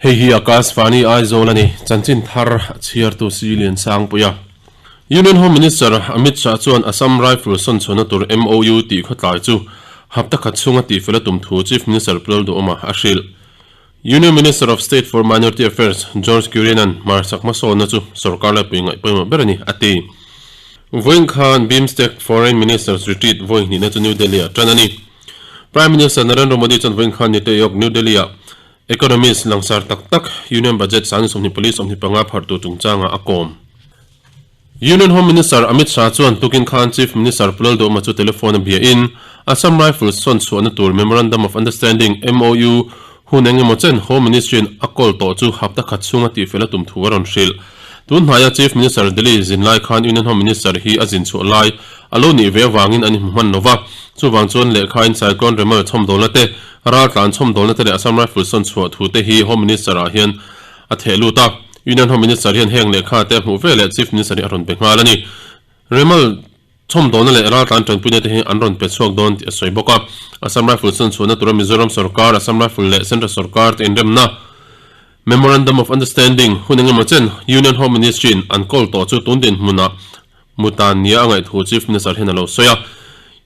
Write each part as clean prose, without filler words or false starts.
Hei hi Akashvani Aizawl a ni, chanchin thar a chhiartu Si Liansangpuia. Union Home Minister Amit Shah chuan Assam Rifle sawnchhuahna tur MOU tih khawtlai chu hapta khat chhunga tihfel a tum thu Chief Minister Pu Lalduhawma a hrilh. Union Minister of State for Minority Affairs George Kurian-a'n hmarchhak hmasawnna chu sorkar laipui ngaih pawimawh ber a ni, a ti. Vawiin khan BIMSTEC Foreign Ministers Retreat vawi hnihna chu New Delhi-ah tan a ni. Prime Minister Narendra Modi chuan vawiin khan Niti Aayog New Delhi-ah Economist langsar tak tak Union Budget 24 25 pharh tur chungchangah a kawm. Union Home Minister Amit Shah chuan tukin khan Chief Minister Pu Lalduhoma chu telephone a bia in Assam Rifles sawn chhuahna tur Memorandum of Understanding, MOU, hun eng emaw chen Home Ministry in a kawl tawh chu hapta khat chhunga tihfel a tum thu a rawn hrilh. Tun hnaia Chief Minister Delhi zin lai khan Union Home Minister hi a zin chhuah lai a lo nih ve avangin an inhmu hman lova, chuvang chuan lehkha in Cyclone Remal chhawmdawlna te, raltlan chhawmdawlna te leh Assam Rifles sawn chhuah thu te hi Home Minister ah hian a theh lut a. Union Home Minister hian heng lehkha te a hmuh ve leh Chief Minister hi a rawn pe nghal a ni. Remal chhawmdawlna leh raltlan tanpuina te hi an rawn pe chhuak dawn tih a sawi bawk a. Assam Rifles sawn chhuahna tura Mizoram sorkar, Assam Rifle leh Central sorkar te inremna Memorandum of Understanding hun engemaw chen Union Home Ministry in an kawl tawh chu tun dinhmunah mutan nia a ngaih thu Chief Minister hian a lo sawi a.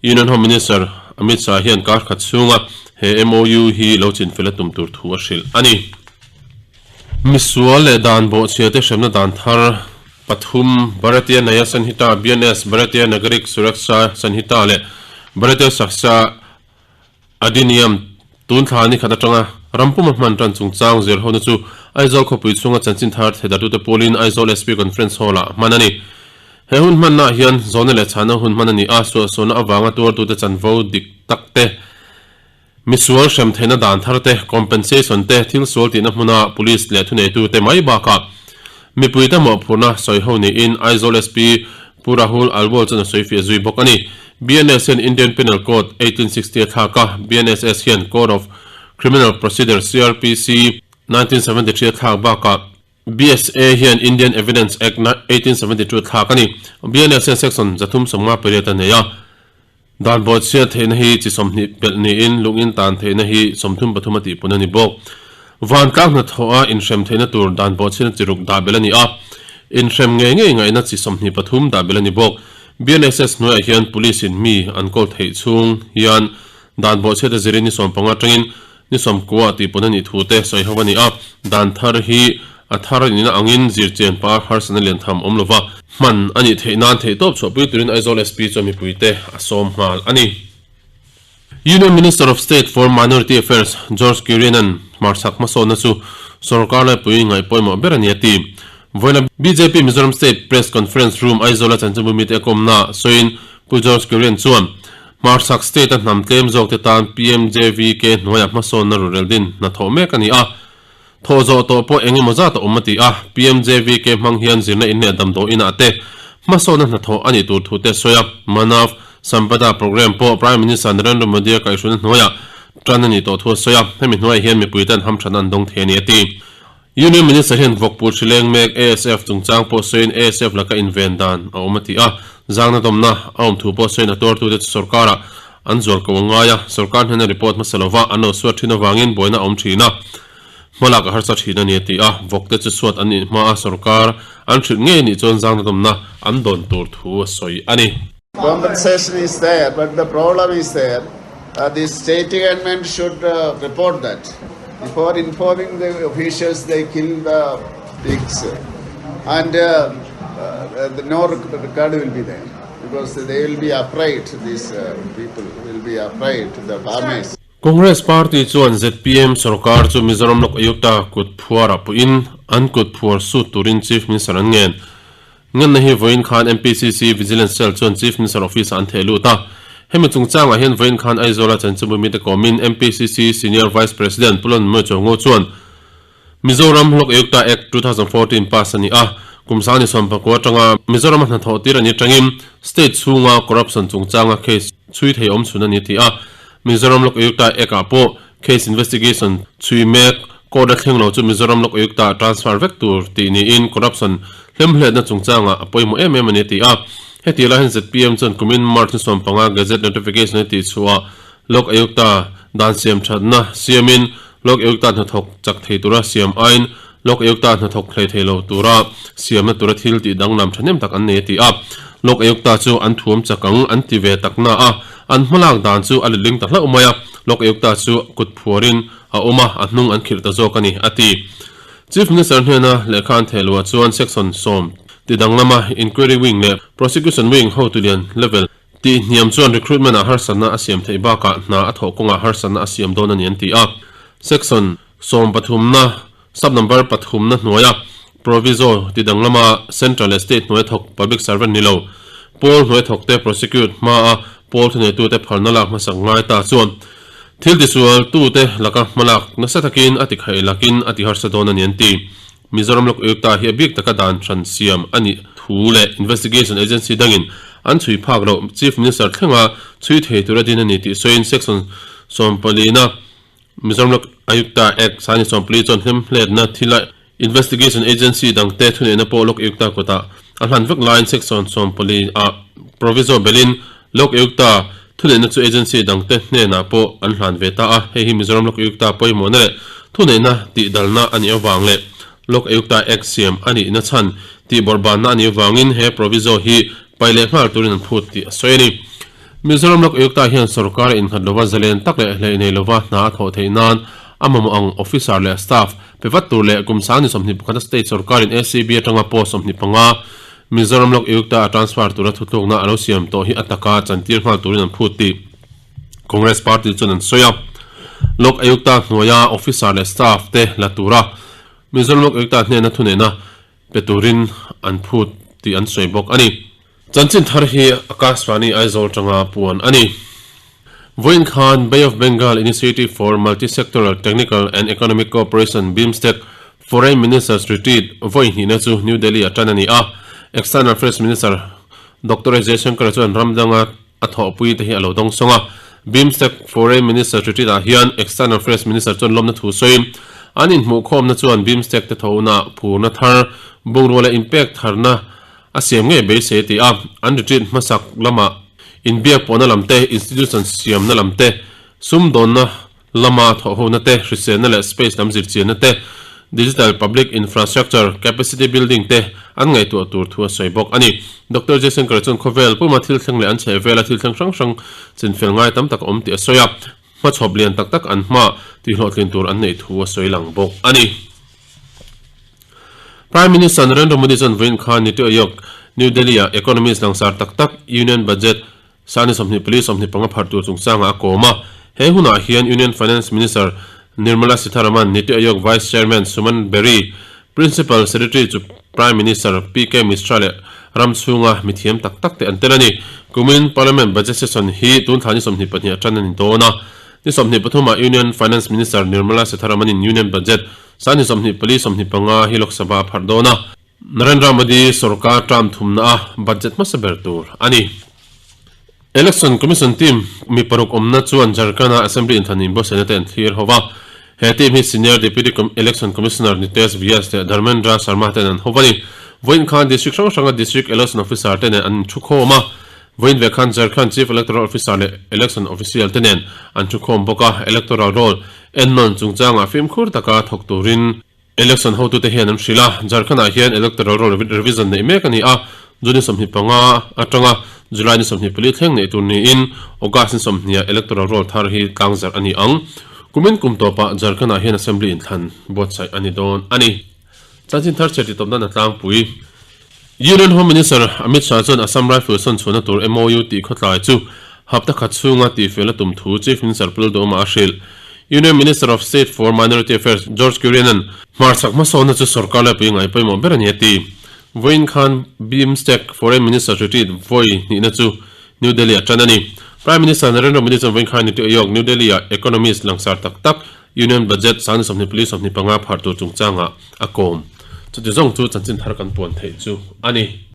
Union Home Minister Amit Shah hian kar khat chhunga he MOU hi lo chinfel a tum tur thu a hrilh a ni. Misual leh dan bawhchhia te hremna dan thar pathum Bharatiya Nyaya Sanhita, BNS, Bharatiya Nagarik Suraksha Sanhita leh Bharatiya Sakshya Adhiniyam tun thla ni khat atanga rampuma hman tan chungchang zir hona chu Aizawl khawpui chhunga chanchin thar theidartute pawlin Aizawl SP Conference Hall-ah hman a ni. He hun hmannaah hian zawhna leh chhahna hun hman a ni a, suahsualna avanga tuartute chanvo dik tak te, misual hrem theihna dan thar te, compensation te, thil sual tihna hmuna police leh thuneitute mai bakah mipuite mawhphurhna sawiho niin Aizawl SP Pu Rahul Alwal chuan a sawi fiah zui bawk a ni. BNS hian Indian Penal Code 1860 a thlak a, BNSS hian Code of Criminal Procedure, CrPC, 1973 a thlak bakah BSA hian Indian Evidence Act 1872 a thlak a ni. BNS hian Section 358 a nei a. Dan bawhchhiat theihna hi chi 20 pelh niin lungin tan theihna hi 33 a tihpun a ni bawk. Vantlang hnathawha inhrem theihna tur dan bawhchhiatna chi ruk dah belh a ni a, inhrem ngei ngei ngaihna chi 23 dah belh a ni bawk. BNSS hnuaiah hian Police in mi an kawl theih chhung hian dan bawhchhiat a zirin ni 15 atangin ni 90 tihpun a nih thu te sawi ho a ni a, dan thar hi a thar a nihna angin zirchian par harsatna lian tham awm lova hman a nih theih nan theihtawp chhuahpui turin Aizawl SP chuan mipuite a sawm nghal a ni. Union Minister of State for Minority Affairs George Kurian-a'n hmarchhak hmasawnna chu sorkar laipui ngaih pawimawh ber a ni a ti. Vawiina bjp Mizoram State Press Conference Room Aizawl-a chanchinbu mite a kawmna sawiin Pu George Kurian chuan hmarchhak state-a hnam tlem zawkte tan PMJVK hnuaiah hmasawnna rurel din hna thawh mek a ni a, thawh zawh tawh pawh eng emaw zat a awm a ti a, PMJVK hmang hian zirna in leh damdawi inah te hmasawnna hnathawh a nih tur thu te a sawi a, Manav Sampada Programme pawh Prime Minister Narendra Modi-a kaihhruaina hnuaiah tan a nih tawh thu a sawi a, hemi hnuaiah hian mipui ten hamthatna an dawng thei a ni a ti. Union Minister hian vawkpur hri leng mek ASF chungchang pawh sawiin ASF laka inven dan a awm a ti a, zangna dawmna a awm thu pawh sawiin a tuartute chu sorkarah an zual ko a ngai a, sorkar hnena report hmasa lova an lo suat thin avangin buaina a awm thin a, hmalak a harsa thin a ni a ti a, vawkte chu suat an nih hmaa sorkar an hrilh ngei anih chuan zangna dawmna an dawn tur thu a sawi a ni. Compensation is there but the problem is there the state government should report that before informing the officials they kill the pigs and no record will be there because they will be afraid these people will be afraid the farmers. Congress Party chuan zpm sorkar chu Mizoram Lok Ayukta kut phuarah puhin an kut phuar sut turin Chief Minister an ngen. Ngenna hi vawiin khan MPCC Vigilance Cell chuan Chief Minister Office-ah an theh lut a. Hemi chungchangah hian vawiin khan Aizawla chanchinbu mite kawmin MPCC Senior Vice President Pu Lonmue Chawngo chuan Mizoram Lok Ayukta Act 2014 pass a ni a, kum sangni sawmpakua atanga Mizorama hnathawh tir a ni atangin state chhunga corruption chungchanga case chhui thei awm chhun a ni a ti a. Mizoram Lok Ayukta Act-ah pawh case investigation chhui mek court a thleng lo chu Mizoram Lok Ayukta transfer vek tur tih niin corruption hlemhletna chungchangah a pawimawh em em a ni a ti a. Heti lai hian zpm chuan kumin March ni 15 Gazette notification a tihchhuah Lok Ayukta dan siam thatna siamin. Lok Ayukta hnathawk chak thei tura siam aiin Lok Ayukta hnathawk hlei thei lo tura siamna tura thil tih danglam thahnem tak an nei a ti a. Lok Ayukta chu an thuam chak ang an ti ve tak na a, an hmalak dan chu a letling ta hlauh mai a. Lok Ayukta chu kut phuarin a awm a, a hnung an khirh ta zawk a ni, a ti. Chief Minister hnena lehkha an theh luah chuan Section 10 ti danglama Inquiry Wing leh Prosecution Wing hotu lian level Tih hniam chuan recruitment ah harsatna a siam theih bakah hna a thawh kawngah harsatna a siam dawn a ni an ti a. Section sawmpathumna sub number pathumna hnuaia proviso ti danglama central leh state hnuaia thawk public servant ni lo pawl hnuai thawkte prosecute hmaa pawl thuneitute phalna lak hmasak ngai ta chuan thil tisual tute laka hmalak nasa takin a ti khaih lakin a ti harsa dawn a ni an ti. Mizoram Lok Ayukta hi a bik taka dan hran siam a nih thu leh Investigation Agency dangin an chhui phak loh Chief Minister thlenga chhui thei tura din a ni tih sawiin Section sawmpalina Mizoram Lok Ayukta Act sani 14 chuan hlemhletna thila Investigation Agency dangte thuneihna pawh Lok Ayukta kutah a hlan vek laiin Section 14 ah Proviso belin Lok Ayukta thuneihna chu agency dangte hnenah pawh an hlan ve ta a, hei hi Mizoram Lok Ayukta pawimawhna leh thuneihna tihdalna a nih avang leh Lok Ayukta Act siam a nihna chhan tihbawrhbanna a nih avangin he proviso hi pai leh nghal turin an phut tih a sawi a ni. Mizoram Lok Ayukta hian sorkar a innghat lova zalen tak leh hleih nei lova hna a thawh theih nan a mamawh ang officer leh staff pe vat tur leh kum sang ni 21 a state sorkarin ACB atanga post 25 Mizoram Lok Ayukta a transfer tura thutlukna a lo siam tawh hi a taka chantir nghal turin an phut tih Congress party chuan an sawi a. Lok Ayukta hnuaia officer leh staff te la tura Mizoram Lok Ayukta hnena thuneihna pe turin an phut tih an sawi bawk a ni. Chanchin thar hi Akashvani Aizawl tanga puan a ni. Vawiin khan Bay of Bengal Initiative for Multi-Sectoral Technical and Economic Cooperation, BIMSTEC, Foreign Ministers Retreat vawi hnihna chu New Delhi-ah tan a ni a. External Affairs Minister Doctor S Jaishankar chuan ram danga a thawhpui te hi a lo dawng sawng a. BIMSTEC Foreign Ministers Retreat-ah hian External Affairs Minister chuan lawmna thu sawiin an inhmuhkhawmna chuan BIMSTEC te thonaah phurna thar, bungrua leh inpek tharna a siam ngei beisei a ti a, an retreat hmasak lamah inbiak pawhna lam te, institution siamna lam te, sumdawnna lama thawhhona te, hriselna leh space lam zirchianna te, digital public infrastructure, capacity building te an ngaihtuah tur thu a sawi bawk a ni. Doctor Jaishankar chuan khawvel puma thil thleng leh an chheh vela thil thleng hrang hrang chinfel ngai tam tak a awm tih a sawi a, hmachhawp lian tak tak an hma tihhlawhtlin tur an neih thu a sawi lang bawk a ni. Prime Minister Narendra Modi chuan vawiin khan Niti Aayog, New Delhi-ah economist langsar tak tak Union Budget sani 24 25 pharh tur chungchangah a kawm a. He hunah hian Union Finance Minister Nirmala Sitharaman, Niti Aayog Vice Chairman Suman Bery, Principal Secretary chu Prime Minister PK Mishra leh ram chhunga mithiam tak tak te an tel a ni. Kumin Parliament Budget Session hi tun thla ni 22 atan a ni dawn a. Ni 23 ah Union Finance Minister Nirmala Sitharaman-in Union Budget Sani 24 25 hi Lok Sabha a pharh dawn a, Narendra Modi sorkar term thumna a budget hmasa ber tur a ni. Election Commission team mi paruk awmna chuan Jharkhand-a Assembly inthlan inbuatsaihna te an thlir ho va. He team hi Senior Deputy Election Commissioner Nitesh Vyas leh Dharmendra Sharma ten an ho va ni. Vawiin khan District hrang hranga District Election Officer te nen an inthukhawm a. Vawiin ve khan Jharkhand Chief Electoral Officer leh Election Official te nen an thukhawm bawk a, Electoral Roll ennawn chungchangah fimkhur taka thawk turin Election hotute hian an hrilh a. Jharkhand-ah hian Electoral Roll revision neih mek a ni a, June ni 25 atanga July ni 24 thleng neih tur niin August ni 20 ah Electoral Roll thar hi tlangzarh a ni ang. Kumin kum tawpah Jharkhand-ah hian Assembly inthlan buatsaih a ni dawn a ni. Chanchin thar chhiar titawp nan a tlangpui. Union Home Minister Amit Shah chuan Assam Rifle sawn chhuahna tur MOU tih khawtlai chu hapta khat chhunga tihfel a tum thu Chief Minister Pu Lalduhawma a hrilh. Union Minister of State for Minority Affairs George Kurian-a'n hmarchhak hmasawnna chu sorkar laipui ngai pawimawh ber a ni a ti. Vawiin khan BIMSTEC Foreign Ministers Retreat vawi hnihna chu New Delhi-ah tan a ni. Prime Minister Narendra Modi chuan vawiin khan Niti Aayog, New Delhi-ah economist langsar tak tak Union Budget sangni 24 25 pharh tur chungchangah a kawm. Chuti zawng chu chanchin thar kan puan theih chu a ni.